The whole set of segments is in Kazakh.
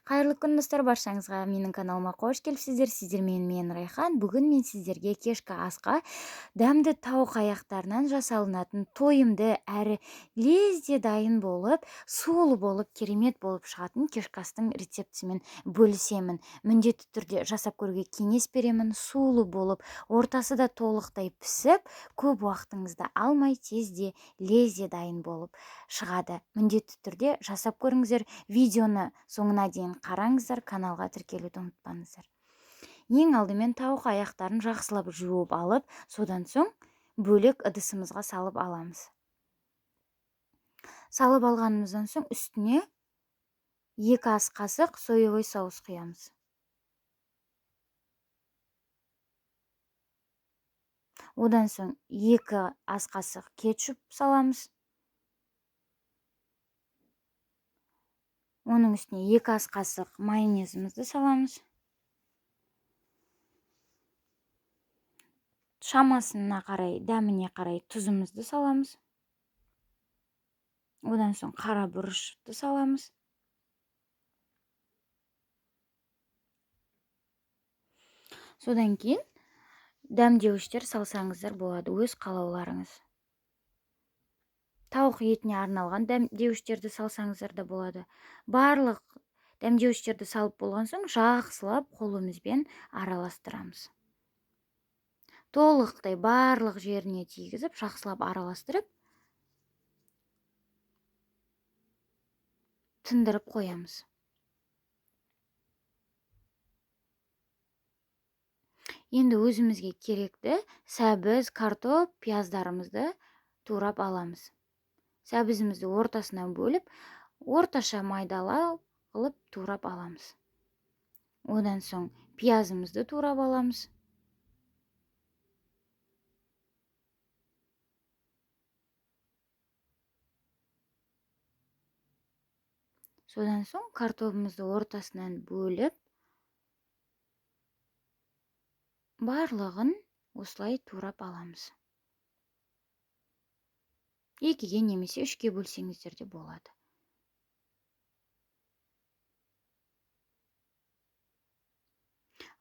Қайырлы күн, достар, баршаңызға менің каналыма қош келіпсіздер. Сіздермен мен Райхан. Бүгін мен сіздерге кешкі асқа дәмді тауық аяқтарынан жасалынатын тойымды әрі лезде дайын болып, сулы болып, керемет болып шығатын кешкі астың рецептісімен бөлісемін. Міндетті түрде жасап көруге кеңес беремін. Сулы болып, ортасы да толықтай пісіп, көп уақытыңызды алмай, тезде, лезде дайын болып шығады. Міндетті түрде жасап көріңіздер. Видеоны соңына дейін қараңыздар, каналға тіркелуді ұмытпаңыздар. Ең алдымен тауық аяқтарын жақсылап жуып алып, содан соң бөлек ыдысымызға салып аламыз. Салып алғанымыздан соң үстіне 2 ас қасық соевый соус құямыз. Одан соң 2 ас қасық кетчуп саламыз. Оның үстіне 2 ас қасық майонезімізді саламыз. Шамасына қарай, дәміне қарай тұзымызды саламыз. Одан соң қара бұрышты саламыз. Содан кейін дәмдеуіштер салсаңыздар болады, өз қалауларыңыз. Тауық етіне арналған дәмдеуіштерді салсаңыздар да болады. Барлық дәмдеуіштерді салып болған соң жақсылап қолымызбен араластырамыз. Толықтай барлық жеріне тигізіп, жақсылап араластырып, тындырып қоямыз. Енді өзімізге керекті сәбіз, картоп, пияздарымызды турап аламыз. Сәбізімізді ортасынан бөліп, орташа майдалау қылып турап аламыз. Одан соң пиязымызды турап аламыз. Содан соң картобымызды ортасынан бөліп, барлығын осылай турап аламыз. 2-ге немесе 3-ке бөлсеңіздер де болады.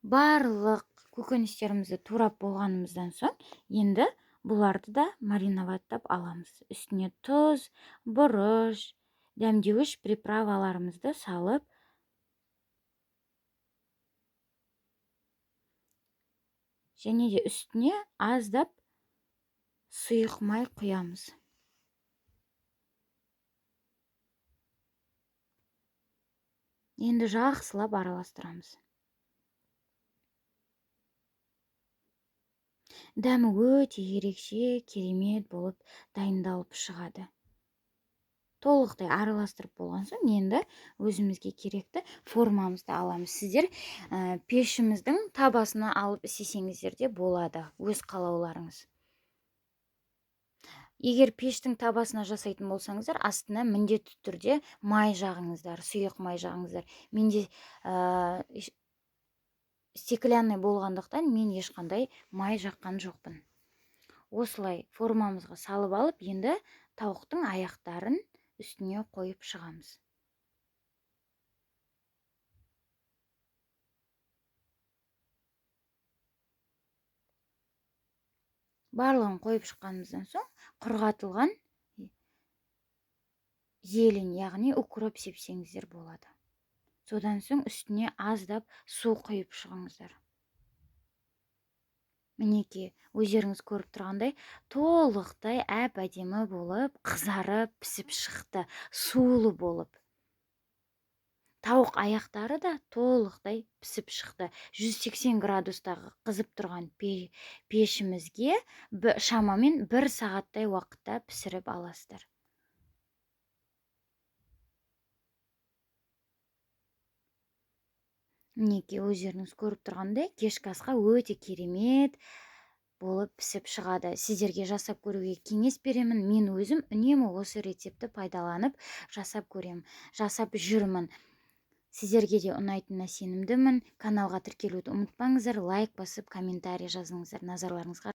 Барлық көкөністерімізді турап болғанымыздан соң, енді бұларды да мариноваттап аламыз. Үстіне тұз, бұрыш, дәмдеуіш приправаларымызды салып, және де үстіне аздап сұйық май құямыз. Енді жақсылап араластырамыз. Дәмі өте ерекше, керемет болып дайындалып шығады. Толықтай араластырып болған соң, енді өзімізге керекті формамызды аламыз. Сіздер пешіміздің табасына алып істесеңіздер де болады, өз қалауларыңыз. Егер пештің табасына жасайтын болсаңыздар, астына міндетті түрде май жағыңыздар, сұйық май жағыңыздар. Менде стеклянный болғандықтан мен ешқандай май жаққан жоқпын. Осылай формамызға салып алып, енді тауықтың аяқтарын үстіне қойып шығамыз. Барлығын қойып шыққанымыздан соң құрғатылған зелень, яғни укроп сепсеңіздер болады. Содан соң үстіне аздап су құйып шығыңыздар. Мінекей, өздеріңіз көріп тұрғандай, толықтай әп-әдемі болып, қызарып, пісіп шықты, сулы болып. Тауық аяқтары да толықтай пісіп шықты. 180 градустағы қызып тұрған пешімізге шамамен 1 сағаттай уақытта пісіріп аласыздар. Мінекей, өздеріңіз көріп тұрғандай, кешкі асқа өте керемет болып пісіп шығады. Сіздерге жасап көруге кеңес беремін. Мен өзім үнемі осы рецептті пайдаланып жасап көрем, жасап жүрмін. Сіздерге де ұнайтынына сенімдімін. Каналға тіркелуді ұмытпаңыздар, лайк басып, комментарий жазыңыздар. Назарларыңызға